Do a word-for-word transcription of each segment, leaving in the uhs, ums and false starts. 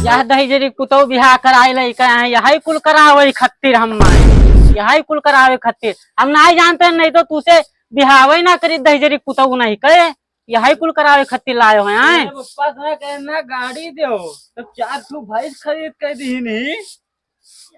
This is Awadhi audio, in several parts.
यह दहिजरी पुतौ बिहा कराए लइके आए, यही कुल करावे खत्तिर हम आए, यही कुल करावे खत्तिर। हम नाहीं जानते, नहीं तो तूसे बिहावे ना करी दहिजरी पुतौ नहीं कहे, यही कुल करावे खत्तिर लायो है आए। तेरे पप्पा से ना कहना गाड़ी दो, तब चार ठो भैंस खरीद के दी नहीं।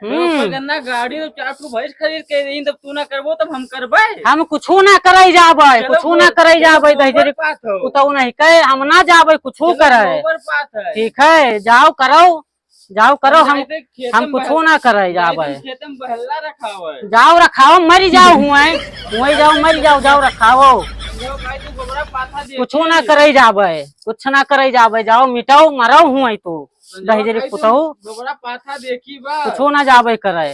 हम्म। तो गन्ना गाड़ी तो चार ठो भैंस खरीद के देइन, तब तू ना करबो, तब हम करबै। हम कुछो ना करे जाबै, चलो, कुछो ना करे चलो, जाबै, गोबर दहिजरी पाथ हो। पुतौ नहीं कहे, हम ना जाबै कुछो चलो, करे। गोबर पाथ है। ठीक है, जाओ करो, जाओ करो, हम हम, जाए थे खेते हम में कुछो बहल-, ना करे जाए थे जाबै। खेते में बहल्ला रखावै। जाओ रखाओ, मरी जाओ हुए, हुए जाओ, मरी जाओ, जाओ रखाओ। जाओ भाई, तू गोबरा पाथा दे कुछो ना दे। करे जाबै, कुछ ना करे जाबै, जाओ मिटाओ, मरो हुए तो। दहिजरी भाई, पुतौ। गोबरा पाथा देखी बा। कुछो ना जाबै करे।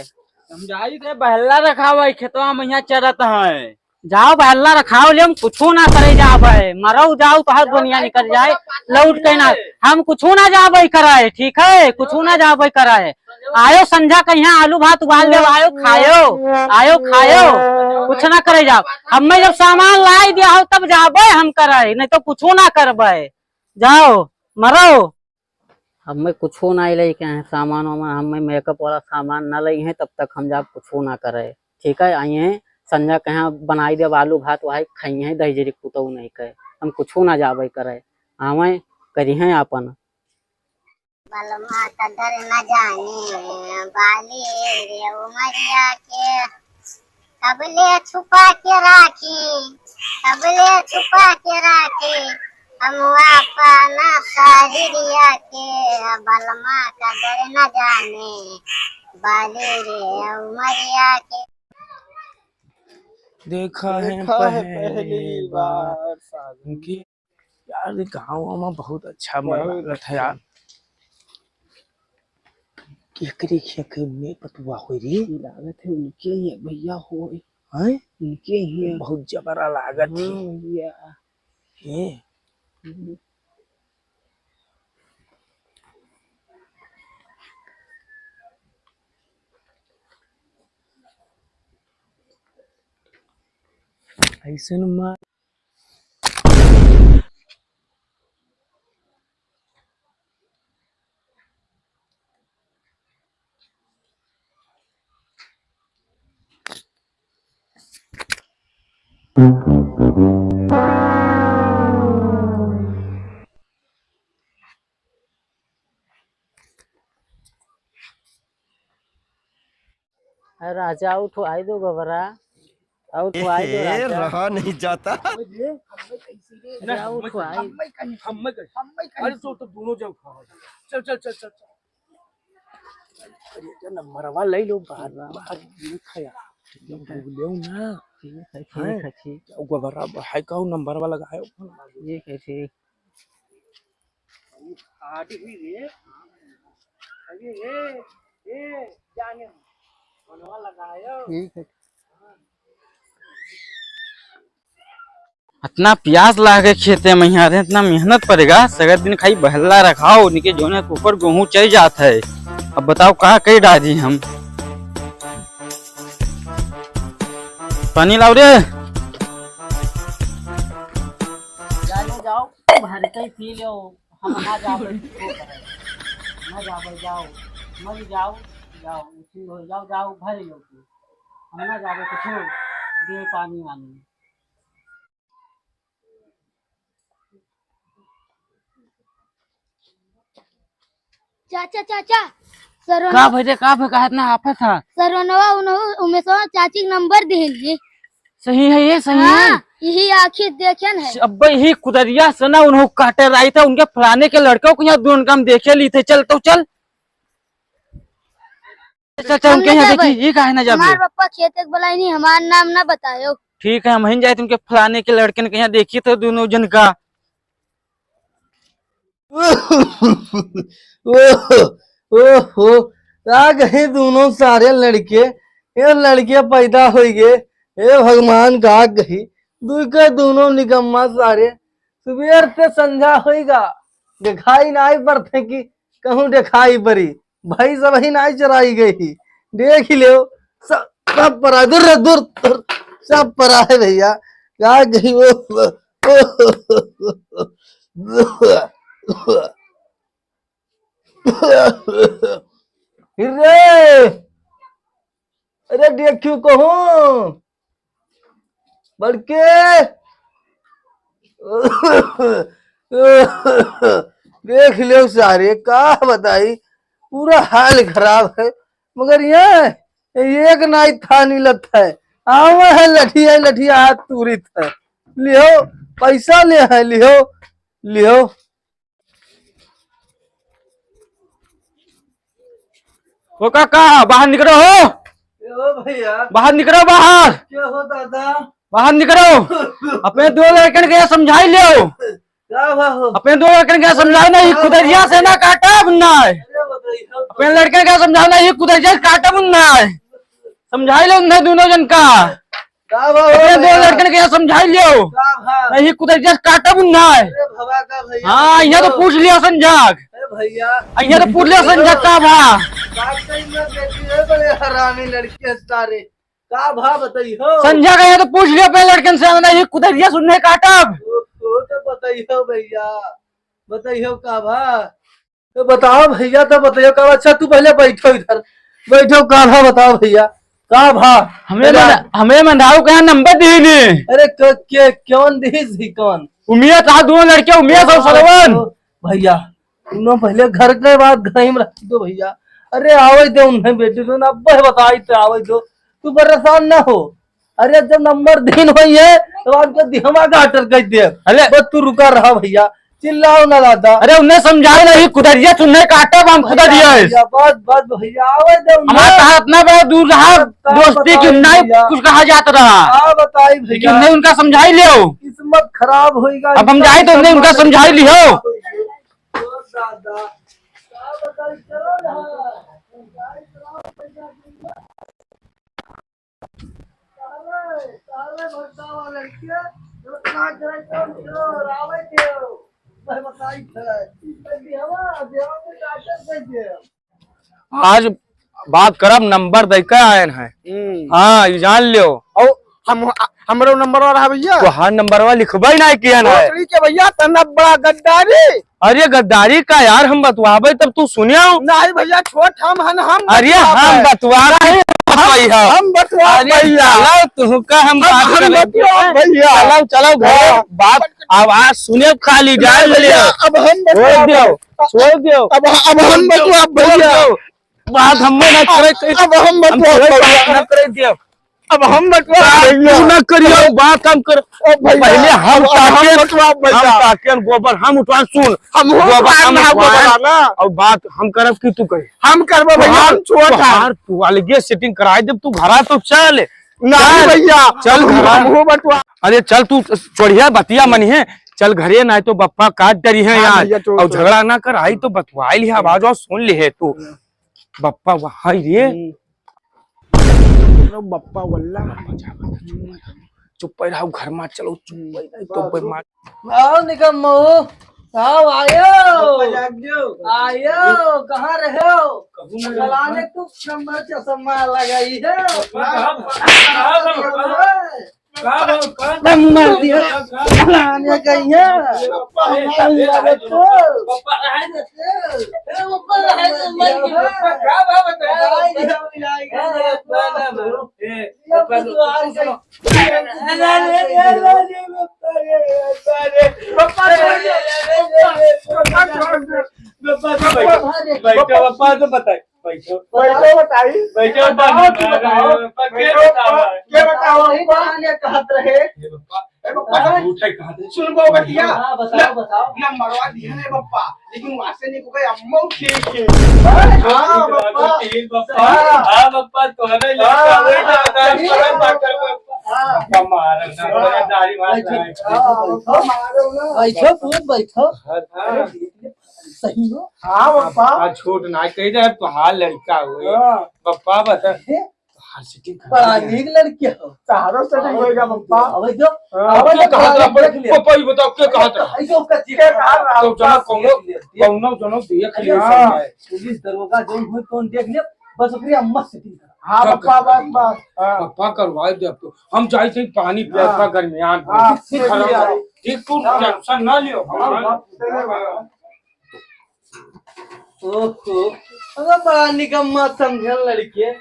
हम जाई थे बहल्ला रखावै, खेतवा में यहाँ चरत है। जाओ बहल्ला रखाओ ले, हम कुछो ना करे जाबै। मरौ जाओ तो हर जाओ दुनिया भाई, निकल तू जाए, गोबरा पाथा लौट के ना। ले। हम कुछो ना जाबै करे, ठीक है? कुछो ना जाबै करे। आयो संझा के यहाँ आलू भात उबाल देब, आयो खायो, आयो खायो। कुछ ना करे जाओ। हमें जब सामान लाई दिया हो तब जाबै हम करे, नहीं तो कुछो ना करबै। जाओ, मरौ। हमें कुछो ना लइके आए सामान वामान, हमें मेकअप वाला सामान ना लई हैं, तब तक हम जाब कुछो ना करे। ठीक है, आई हैं, संझा के यहाँ बनाई देब आलू भात, वही खाई हैं, दहिजरी पुतौ नहीं कहे, हम कुछो ना जाबै करे, आवे करी हैं आपन। बलमा कदर न जाने बाली रे उमरिया के, कबले छुपा के राखी, कबले छुपा के राखी, हम आपन साहिरिया के, बलमा कदर न जाने बाली रे उमरिया के। देखा है देखा है पहली पहली बार बार साजन की। यार, ये गाँव में बहुत अच्छा मन बहुत लागत है यार। केकरे खेत में पतुआ होई रे? लागत है उनके ही है भैया, होई। हैं? उनके ही है। बहुत जबरा लागत है। हाँ भैया। हैं? हम्म। ऐसन मार। अरे राजा, उठवाई दो गोबरा, उठवाई दो ए, राजा। रहा नहीं जाता। अरे, उठवाई। अरे, तो, तो दोनों जन उठाओ। चल, चल, चल, चल, चल। अरे, तो नंबरवा ले लो, बाहर, बाहर नहीं खाया। ठीक है। बोलो ना। ठीक है, ठीक है, ठीक। गोबरा है का, नंबरवा लगायो। ठीक है, ठीक। आड़ी हुई रे। अरे ए, ए, जाने। फोनवा लगायो। ठीक है। इतना प्यास लागे खेते में यहाँ रे, इतना मेहनत पड़ेगा। सगर दिन खाई बहल्ला रखाओ, निके जोने के ऊपर गेहूं चढ़ जात है। अब बताओ का कई डाली हम। पानी लाओ रे। जाओ, जाओ, भर के पी लो। हम ना जाबे, कुछो करे। ना जाबे, जाओ। मर जाओ, जाओ। उठी हो जाओ, जाओ, भर लो तू। हम ना जाबे, कुछो दे पानी वानी। चाचा, चाचा, सरवनवा का भइले, का भइले, काहे इतना हाफत ह? सरवनवा उन्हों उमेशवा चाची के नंबर दिहन है। सही है ये, सही है। हाँ, यही आखिर देखेन है। अब्बे यही कुदरिया से ना उन्हों काटे रही था, उनके फलाने के लड़के को यहाँ दून काम देखे ली थे। चल तो चल। चल, चल, हम उनके ना यहाँ जाबे। देखी, ये काहे ना जाबे? हमार पप्पा खेते के बुलाई नहीं, हमार नाम ना बतायो। ठीक है, हम ही जाए, तुमके फलाने के लड़के ने कहीं देखी तो दोनों जन का। ओह, ओहो, का कही दोनों सारे लड़के, ये लड़के पैदा होई गए। हे भगवान, का कही, दुई के दोनों निकम्मा सारे। सुबेर से संझा होई गा, देखाई नाई पड़ते कि कहूँ देखाई पड़ी। भैंस अबही नाई चराई गई। देख ही लेव, सब, सब परा, दूर, दूर, दूर, सब परा है भैया। का कही वो, वो, वो, वो, वो, रे, अरे देखियो कहूँ बड़के। देख लो सारे, का बताई, पूरा हाल खराब है। मगर यहाँ एक नाई थानी लत है, आवा है लठिया लठिया हाथ तूरित है। लियो, पैसा ले है, लियो, लियो। ओ काका, बाहर निकरो हो। ए ओ भैया। बाहर निकरो, बाहर। क्या हो दादा? बाहर निकरो। अपने दो लड़कन के समझाई लियो। का बा हो? अपने दो लड़कन के समझाओ ना, ये का कुदरिया बा? से ना काटब ना। अरे बताइए, अपने लड़कन के समझाओ ना, ये कुदरिया से काटब ना। समझाई लो उन्हें दोनों जन का। का बा हो अपने दो भैया? लड़कन के यहाँ समझाई लियो। का बा? नहीं कुदरिया से काटब ना। अरे भवा का भैया। हाँ, यहाँ तो पूछ लियो संजाक। अरे भैया। यहाँ तो पूछ लियो संजाक का बा। का कही मैं बेटी है, बड़े हरामी लड़की है सारे। का भा बताई हो? संजाक यहाँ तो पूछ लियो अपने लड़कन से, नहीं कुदरिया से उन्हें काटब। ओ, ओ तो बताई हो भैया, बताई हो का भा? तो बताओ भैया, तो बताइयो का। अच्छा तू पहले बैठो इधर, बैठो। का भा बताओ भैया, का भा? हमरे अरे मन-, हमरे मंडाऊ का नंबर दी नी। अरे क-, के, कौन दी थी कौन? उमिया था, दोनों लड़के उमिया था, ओ, सरवन। ओ, भैया, तुम पहले घर के बात घर में रख दो भैया। अरे आवे दे उन्हें बेटी, तो ना अब बताई तो आवे दो, तू परेशान ना हो। अरे जब नंबर दिन होई है, तो आपके दिहवा गाटर कर दे। अरे। बस तू रुका रहा भैया, चिल्लाओ ना दादा। अरे उन्हें समझाओ ना, ये कुदरिया से उन्हें काटब हम कुदरिया है। भैया, बस, बस भैया, आवे दे उन्हें। हमारे साथ इतना बड़ा दूर रहा, बस, बस, दोस्ती बताओ की नहीं भैया। कुछ कहा जाता रहा। हाँ, बताई लेकिन भैया। उन्हें उनका समझाई लियो। किस्मत खराब होइगा, अब हम इनका जाए तो उन्हें उनका किस्मत समझाई लियो। खराब होइगा। ओ दादा, का बताई, चलो ना। सारे, सारे भटकावा लड़के, जो ना करे काम करो, रावे देव। मैं बताई है, मैं देवा, देवा के डॉक्टर कह दे। आज बात करब, नंबर दे के आयन है। हम्म। हाँ, ये जान लियो। और हम, हमरो नंबरवा रहा भैया। तो हाँ, नंबरवा लिखबे ना किया ना है। भोसड़ी के भैया, तना बड़ा गद्दारी। अरे गद्दारी का यार, हम बतवाबे तब तू सुनियो। नहीं भैया, छोट हम हन, हम अरे बतवाबे। हम बतवा रहे हैं, हम, बतवाई है। हम बतवा अरे भैया। चलो, तुहका हम अब बात हम करेंगे। बतवा भैया। चलो, चलो, घरे हाँ। बात, आवाज सुने खाली, जान नहीं भैया, लियो। अब हम छोड़ बतवा दियो, छोड़ दियो। अब, अब हम बतवा छोड़ भैया। दियो। बात हमें ना करे, अब हम हम बतवा तोरे भैया। बात ना करे दियो। अब हम बतवा बात भैया। तू ना करियो, बात हम कर। ओ भैया, पहले हम अब हम ताकन, बतवा भैया। हम ताकन गोबर हम उठवान, सुन। हम हो गोबर बात हम ना उठवान, बोला ना। और बात हम करब कि तू करे? हम करबो भैया, तोहार, हम छोट है। तोहार तू अलगे setting कराई देब, तू घरा तो चल। नहीं चल, भैया, चल हम, घरा। हम हो बतवा। अरे चल तू छोड़िया बतिया मनी है, चल घरे, नहीं तो बप्पा काट डरी है हाँ यार। भैया, छोड़, और छोड़। झगड़ा ना कर, आई तो बतवाई लिहे, आवाज और सुन लिहे तू। बप्पा वहाँ रे। हम्म। अरे बप्पा वल्ला। चुप रहो, घर में चलो, चुप रहो, तो बप्पा मार। आओ निकम्मो, आओ, आयो। बप्पा जाग जाओ। आयो, कहाँ रहे हो? कहूँ ना। फलाने तू नंबर चश्मा लगाई है। बप्पा, कहाँ, कहाँ, कहाँ, कहाँ? का बात, का बात? नंबर दिया। का, का? फलाने गई है। पप्पा, ए, ए, पप्पा, ए, रहे दे, पप्पा, रहे दे। ए, पप्पा, रहे दे, मर गया। पप्पा, का बात बता? बताई दिया, मिलाई गया। ना, ना, ना, ना। ए, ये पप्पा, कुछ तो आ सुनो। गई। अरे, अरे, अरे, पप्पा, अरे, पप्पा, छोड़ दे। पप्पा, छोड़ दे। पप्पा, तो बैठो। बैठो, पप्पा, तो बताए। बैठो। बैठो, बताई। बैठो, बताओ, बताओ, तू बताओ। बताओ, पक्के बैठो, बताओ। के बताओ, नहीं पप्पा? बताने कहत रहे। ए, पप्पा, ए, पप्पा, हाँ? उठे कहत रहे। सुन बो बतिया। हाँ, बताओ, न-, बताओ। नंबरवा दिया रे पप्पा, लेकिन वासे नहीं को गए अम्मो ठीक है। हाँ, हाँ, ठीक बात पप्पा। है, ठीक पप्पा। हाँ। हाँ, पप्पा, तोहरे लिए हाँ, तो वही हाँ, जाता है, ठीक है। पप्पा, पप्पा। हाँ। पप्पा, मारो ना, हाँ। पप्पा, दाढ़ी मार बैठो। रहा है। हाँ, पप्पा, मारो ना। बैठो, पूत, बैठो। हाँ। अरे, सही हो? हाँ, पप्पा। पप्पा छोट ना कही रहे, तोहार लड़का होए। हाँ। पप्पा बता, ए? तोहार setting कर बड़ा दिया। नीक लड़की हो। तोहारो setting होएगा, पप्पा। अबे जो, हाँ। अबे के जो कहत रहा, देख लिया। पप्पा, ये बताओ, के कहत रहा? ऐसे उसका के कहत रहा? तो जना कौनो, देख लिया। कौनो जनो देख अरे लिया। हाँ। पुलिस दरोगा जौन होई, तौन देख लिया। बस ओकरे अम्मा setting कर। हाँ, पप्पा, बस, बस। हाँ। पप्पा करवाए दे अब तो। हम जाई थे पानी पिया हाँ। था गर्मियान में। हाँ, ठीक, ठीक, ठीक, ठीक। ठीक, तू हाँ। Tension ना लियो। हाँ, हाँ। हाँ, सही बात। ओहो, अबे बड़ा निकम्मा समझल लड़के,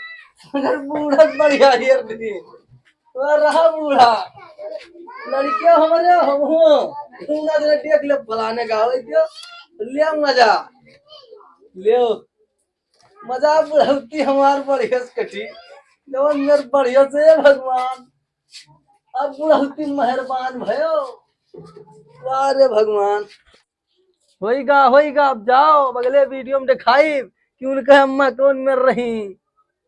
मगर बूढ़ा बढ़िया हेर दी। वाह रहा बूढ़ा, लड़के हमरे हम हो, तू ना जरा देख ले फलाने का हो दियो, ले मजा, ले मजा बुढ़ौती हमार बढ़िया से कटी, जवन मेर बढ़िया से भगवान, अब बुढ़ौती मेहरबान भयो, वाह रे भगवान। होइगा, होइगा, अब जाओ, अब अगले वीडियो में दिखाई कि उनके अम्मा कौन मेर रही।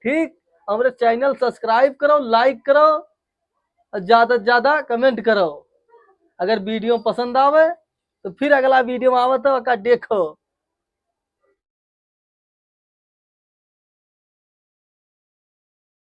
ठीक, हमरे चैनल सब्सक्राइब करो, लाइक करो और ज्यादा से ज्यादा कमेंट करो। अगर वीडियो पसंद आवे तो फिर अगला वीडियो में आवत हो, ओका देखो।